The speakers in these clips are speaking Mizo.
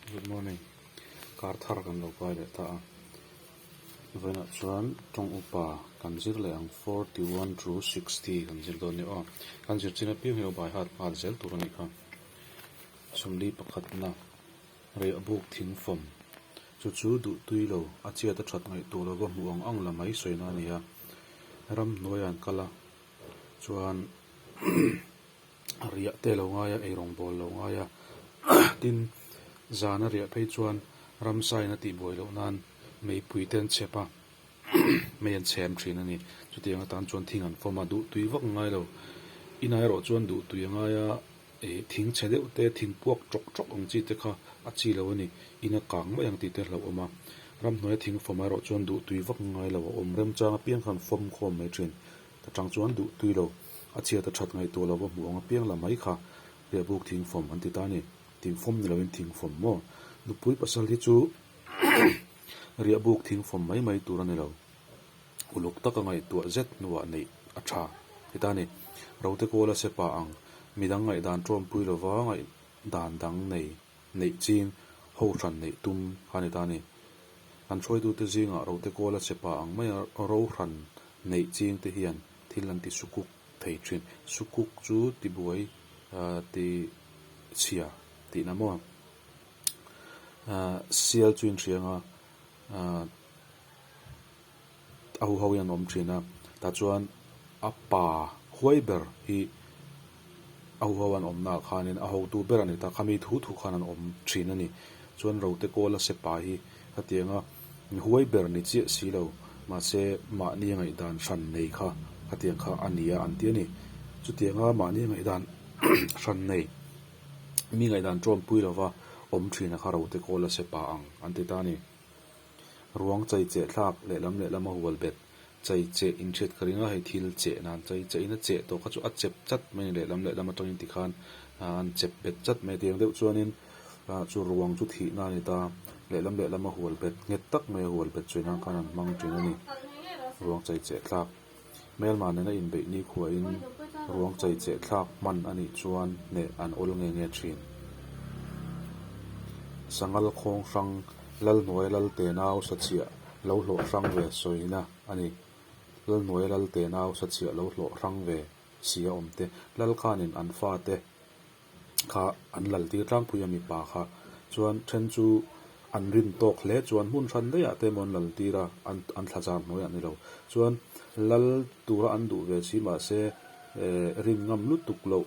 Good morning. Kar thar kan lo kai leh ta a. Vawiinah chuan tawng upa kan zir leh ang 41 to 60 kan zir dawn nia aw. Kan zir chin apiang hi lo by heart nghal zel tur a nih kha. Sawmli pakhatna riah buk thing fawm chu chu duh tui lo a chiat a that ngaihtuah lova hmuh ang ang la mai sawina a ni a. Ramhnuaiah an kal a chuan riah te lo ngai a, eirawng bawl lo ngai a, tin zan a riah phei chuan ramsa in a tih buai loh nan meipui te an chhep a, mei an chhem thin a ni. Chutiang atan chuan thing an fawm a, duh tui vak a ngai lo. Inah erawh chuan duh tui a ngai a, ih thing chhe deuh te, thing puak tawk tawk ang chi te kha a chi lo a ni. In a kang mai ang tih te hlauh awm a. Ramhnuaia thing fawm erawh chuan duh tui vak a ngai lo, a awm remchang apiang khan fawm khawm mai thin. Ta tang chuan duh tui lo, a chhiat a that ngaihtuah lo va hmuh ang apiang la mai kha riahbuk thing fawm an ti ta a ni. Thing fawm ni loin thing fawm maw? Nupui pasal hi chu riahbuk thing fawm mai mai tur a ni lo. Uluk taka ngaihtuah zet hnuah neih a tha ti ta a ni. Rote Kawla sepa ang midang ngaihdan tawmpui lova ngaihdan dang nei neih ching ho hran neih tum kha a ni ta a ni. An hruaitute zingah rote kawla chepa ang maia ro hran neih ching te hian thil an ti sukuk thei thin. Sukuk chu tibuai ti chhia tihna maw? Sial chu inhria anga a huho hian an awm thin a, tah chuan a pa huai ber hi a huho an awmna ah khanin a hotu ber a ni ta, khami thu thu khan an awm thin a ni. Chuan rote kawla sepa hi khatianga huai ber ni chiah si lo, mahse mahni ngaihdan hran nei kha khatiang kha a ni a an ti a ni. Chutianga mahni ngaihdan hran nei, mi ngaihdan tawmpui lova awm thin a kha rote kawla sepa ang an ti ta a ni. Ruang chai cheh thlak lehlam lehlam a hual bet. Chai cheh inhriat ka ring a, hei thil cheh nan chai cheh in a cheh tawh kha chu a chep chat mai a ni lehlam lehlam atangin tikhan an chep bet chat mai a tiang deuh chuanin chu ruang chu thihna a ni ta lehlam lehlam a hual bet nghet tak mai a hual bet chu inang khan an hmang thin a ni. Ruang chai cheh thlak. Hmelma nena inbeih ni khuahin ruang chai cheh thlak hman a nih chuan hneh an awl nge nge thin. Sangal khawng hrang Lalhnuaia Laltenau sachhiah lo hlawh hrang ve sawina a ni. Lalhnuaia Laltenau sachhiah lo hlawh hrang ve si a awm te. Lalkhanin an fate kha an lal tir tlangpui a mipa kha chuan then chu an rin tawk hle chuan hmun hran daih ah te emaw an lal tir a an an thla zar hnuai ah ni lo chuan lal tura an duh ve si mahse eh rin ngam lutuk loh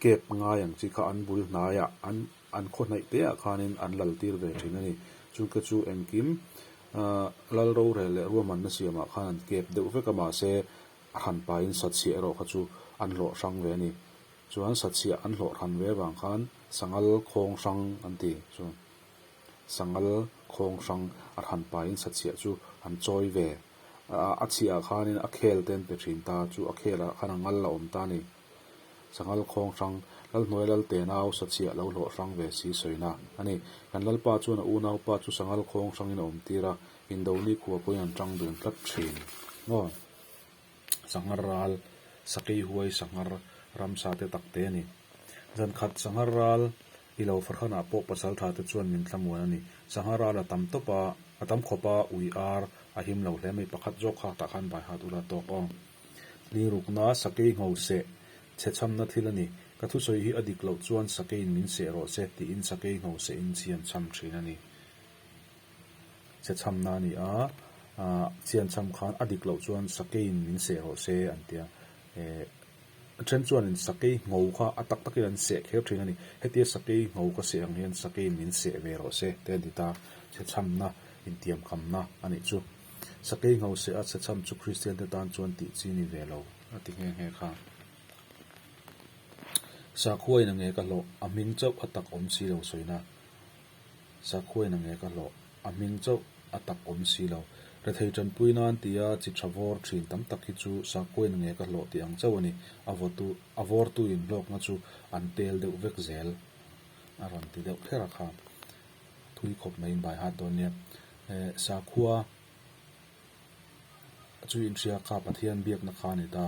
kep ngai ang chi kha an bul hnai ah an an khaw hnaih te ah khanin an lal tir ve thin a ni chungte chu engkim ah lal rorel leh ruahmanna siam ah khan an kep deuh vek a mahse a hran pahin satchhiah erawh kha chu an hlawh hrang ve a ni. Chuan satchhiah an hlawh hran ve avang khan sangal khawng hrang an ti chu sangal khawng hrang a hran pahin satchhiah chu an chawi ve a, a chhiah ah khanin a khel te an pe thin ta chu a khel ah khan a ngal a awm ta a ni. Sangal khawng hrang Lalhnuai Laltenau satchhiah lo hlawh hrang ve si sawina a ni. Kan Lalpa chuan a unaupa chu sangal khawng hrangin a awm tir a, Indoni khua pawhin an tang dun tlat thin maw? Sanghar ral, sakei huai sanghar ramsa te tak te a ni. Zan khat sanghar ral i lo farhanah pawh pasal tha te chuan min thlamuan a ni. Sanghar ral a tam tawp a, a tam khawp a, ui ar a him lo hle mai. Pakhat zawk kha tah khan bai hat ula tawk aw. Lirukna sakei ngho seh chhe chhamna thil a ni. Ka thusawi hi a dik loh chuan sakeiin min seh rawh se tiin sakei ngho sehin chhian chham thin a ni. Che chhamna a ni a, ah chian chham khan a dik loh chuan sakeiin min seh rawh se an ti a, eh a then chuanin sakei ngho kha a tak takin an seh kher thin a ni, hetia sakei ngho ka seh ang hian sakeiin min seh ve rawh se te an ti ta, che chhamna intiamkamna a nih chu. Sakei ngho seh a che chham chu Kristian te tan chuan tih chi ni ve lo a ti nghe nghe kha. Sakhuain a nge ka hlawh, a hming chauh a tak awm si lo sawina. Sakhuain a nge ka hlawh, a hming chauh a tak awm si lo. Rethei tanpui nan tia chi tha vawr thin tam tak hi chu sakhuain a nge ka hlawh tih ang chauh a ni. A vawtu, a vawrtuin hlawkna chu an tel deuh vek zel a rawn ti deuh kher a kha. Thui khawp maiin bai hat dawn nia. Eh, sakhua chu inhria kha Pathian biakna kha a ni ta.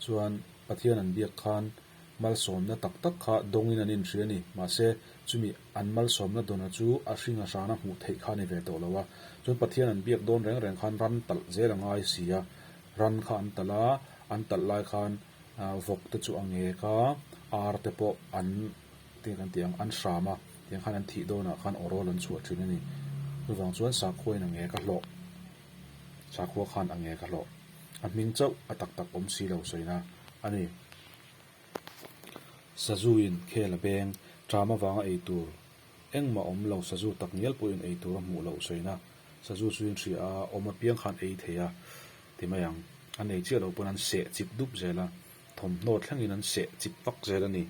Chuan Pathian an biak khan malsawmna tak tak kha dawngin an inhria a ni. Mahse, Chumi an malsawmna dawna chu a hring a hrana hmuh theih kha a ni ve tawh lo a. Chuan Pathian an biak dawn reng reng khan ran talh zel a ngai si a. Ran kha an talh a, an talh lai khan vawk te chu a ngek a, ar te pawh an tinge kan tih ang, an hram a, tiang khan an thih dawnah khan aw rawl an chhuah thin a ni. Chuvang chuan sakhuain a ngek a hlawh, sakhua khan a ngek a hlawh. A hming chauh a tak tak awm si lo sawina a ni. Sazuin khel a beng, ṭam avanga ei tur engmah awm lo sazu tak ngial pawhin ei tur a hmuh loh sawina sazu chu in hria a, awm apiang khan ei thei a ti mai ang. An ei chiah loh pawn an seh chip dup zel a, thawmhnaw thlengin an seh chip vak zel a ni.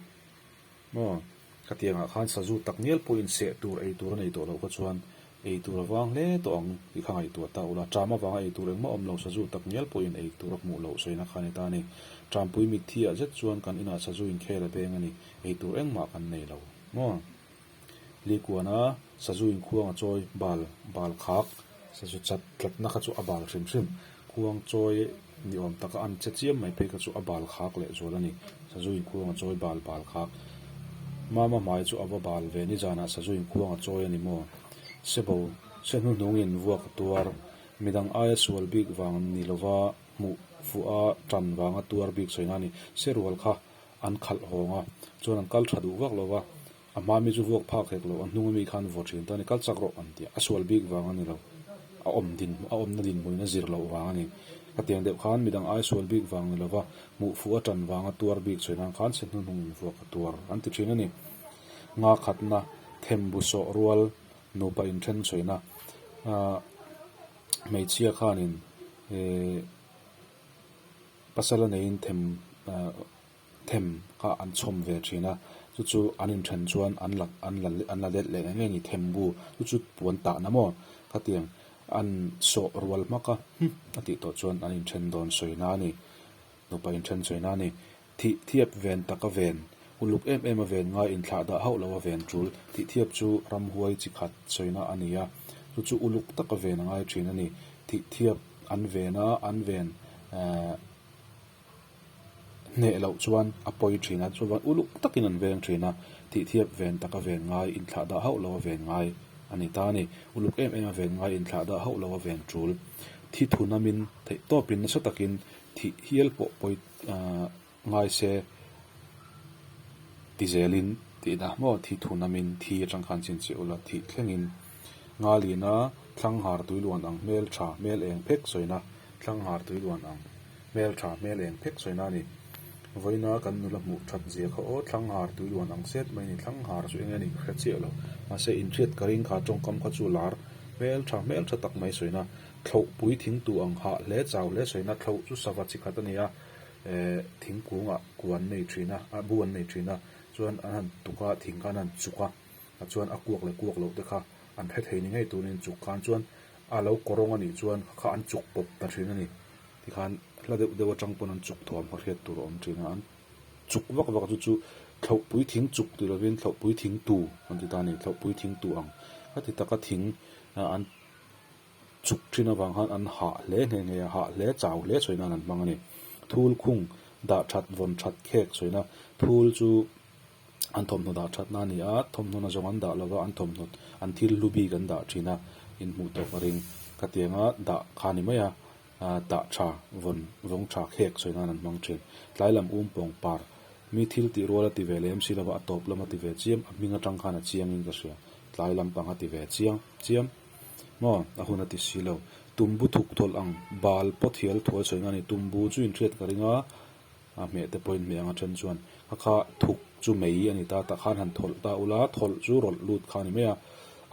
Maw? Khatiangah khan sazu tak ngial pawhin seh tur ei tur a nei tawh loh kha chuan ei tur a vang hle tawh ang tih kha ngaihtuah ta ula. Ṭam avanga ei tur engmah awm lo sazu tak ngial pawhin ei tur a hmuh loh sawina kha a ni ta a ni. Ṭampui mitthi ah zet chuan kan inah sazu inkhel a beng a ni, ei tur engmah kan nei lo. Maw? Likuana sazu inkhuang a chawi bal bal khak, sazu chat tlatna kha chu a bal hrim hrim. Khuang chawi ni awm taka an che chiam mai phei kha chu a bal khak leh zual a ni. Sazu inkhuang a chawi bal bal khak. Mama hmai chu a va bal ve nizanah sazu inkhuang a chawi a ni maw? Sebo, se hnuhnungin vuak a tuar. Midang aia sual bik vang ni lova hmuh fuh a tan vanga tuar bik sawina a ni. Se rual kha an khalh hawng a, chuan an kal tha duh vak lo va, a hma mi chu vuak phak hek lo, a hnung ami khan vaw thin ta a ni, kal chak rawh an ti a, a sual bik vang a ni lo, a awm din a awmna dinhmuin a zir loh vang a ni. Khatiang deuh khan midang ai sual bik vang ni lo va, hmuh fuh a tan vanga tuar bik chhui nan khan se hnuhnung in vuak a tuar an ti thin a ni. Nga khatna, thembu sawh rual, nupa inthen chhuina, ah hmeichhia khanin eh Pasal a neiin them them kha an chhawm ve thin a, chu chu an inthen chuan an la an la an la let leh ngei ngei a ni them bu chu chu puan tahna maw khatiang an sawh rual hmak a hum a tih tawh chuan an inthen dawn sawina a ni nupa inthen sawina a ni thih thiap ven taka ven uluk em em a ven ngai inthlah dah hauh lo a ven tul thih thiap chu ramhuai chi khat sawina a ni a chu chu uluk taka ven a ngai thin a ni thih thiap. An ven a, an ven hneh loh chuan a pawi thin a, chuan uluk takin an veng thin a, thihthiap ven taka ven ngai, inthlah dah hauh lo a ven ngai a ni ta a ni. Uluk em em a ven ngai, inthlah dah hauh lo a ven tul. Thi thu namin theih tawpin nasa takin thih hial pawh pawi ngai se ti zelin tih dah maw thi thu namin thi atang khan chinchih ula thih thlengin Ngalina Thlanghar tuiluan ang hmel tha hmel eng phek sawina Thlanghar tuiluan ang hmel tha hmel eng phek sawina a ni. Vawiina kan nula hmuh that zia kha aw Thlanghar tuiluan ang set mai a ni. Thlanghar chu eng nge ni ka hre chiah lo. Mahse inhriat ka ring kha tawngkam kha chu lar hmel tha hmel tha tak mai sawina Thlohpui thingtu ang hah hle chau hle sawina Thloh chu sava chi khat a ni a. Eh thingkungah kua an nei thin a, a bu an nei thin a, chuan an han tuk a, thing khan an han chuk a, a chuan a kuak leh kuak loh te kha an hre thei ni ngei turin chuk khan chuan a lo kawrawng a nih chuan kha an chuk pawp ta thin a ni. Tikhan hla deuh deuh atang pawn an chuk thuam kha hriat tur a awm thin a, an chuk vak vak a chu chu thlauhpui thing chuk ti lovin thlauhpui thing tu an ti ta a ni, thlauhpui thing tu ang ka ti taka thing an Chuk thin avang khan an hah hle nghe nghe a, hah hle chau hle sawi nan an hmang a ni. Thul khung dah that vawn that khek sawina thul chu an thawmhnaw dah thatna a ni a, thawmhnaw na zawng an dah lova an thawmhnaw an thil hlu bik an dah thin a, inhmuh tawh ka ring. Khatianga dah kha a ni mai a, dah tha vawn vawng tha khek sawi nan an hmang thin. Tlai lam um pawng par mi thil tih rual a ti ve lem si lova a tawp lam a ti ve chiam, a hming atang khan a chiangin ka hria. Tlai lam pang a ti ve chiang chiam. Maw? A hun a ti si lo. Tumbu thuk thawlh ang bal pawt hial thual sawi nga ni. Tumbu chu inhriat ka ring a, a hmeh te pawhin hmeh anga then chuan a kha thuk chu mei a ni ta, tah khan han thawlh ta ula, thawlh chu rawlh lut kha a ni mai a,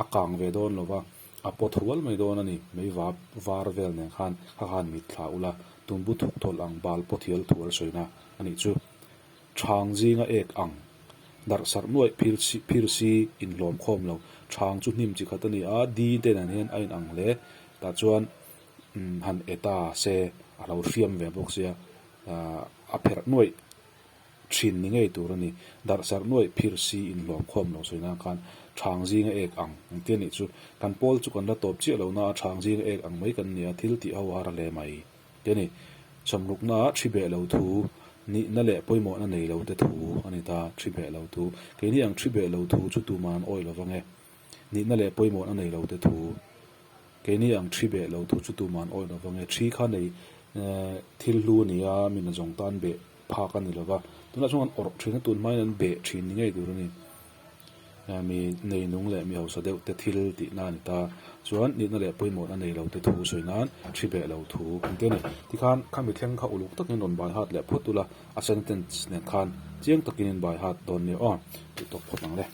a kang ve dawn lo va, a pawt hual mai dawn a ni. Mei vap var vel nen khan kha khan mit thla ula, tumbu thuk thawlh ang bal pawt hial thual sawina a nih chu. Chhang zinga ek ang darh sarh nuaih phir si phir si inhlawm khawm lo. Chhang chu hnim chi khat a ni a, di te nen hian a inang hle. Tah chuan umm han e ta se a lo hriam ve bawk sia, ahh a pherh nuaih thin ni ngei tur a ni. Darh sarh nuaih phir si inhlawm khawm lo sawi nan khan chhang zinga ek ang ang tia nih chu. Kan pawl chu kan la tawp chiah lo na a, chhang zinga ek ang mai kan ni a, thil tih ho a har hle mai. Ti a ni. Sawmrukna ah thi beh lo thu Nihna leh pawimawhna nei lo te thu a ni ta, thi beh lo thu. Keini ang thi beh lo thu chu tuman an awih lo vang e. Nihna leh pawimawhna nei lo te thu. Keini ang thi beh lo thu chu tuman awih lo vang e. Thi kha nei thil hlu a ni a, mi nazawng tan beh phak a ni lo va. Tunah chuan an awrh thin a, tun hmain an beh thin ni ngei tur a ni. Mi nei nung leh mi hausa deuh te thil tihna a ni ta. Chuan nihna leh pawimawhna nei lo te thu sawi nan thi beh lo thu an ti a ni. Tikhan khami thleng kha uluk takin rawn bai hat leh phawt ula, a sentence nen khan chiang takin in bai hat dawn nia aw tih tawk phawt ang le.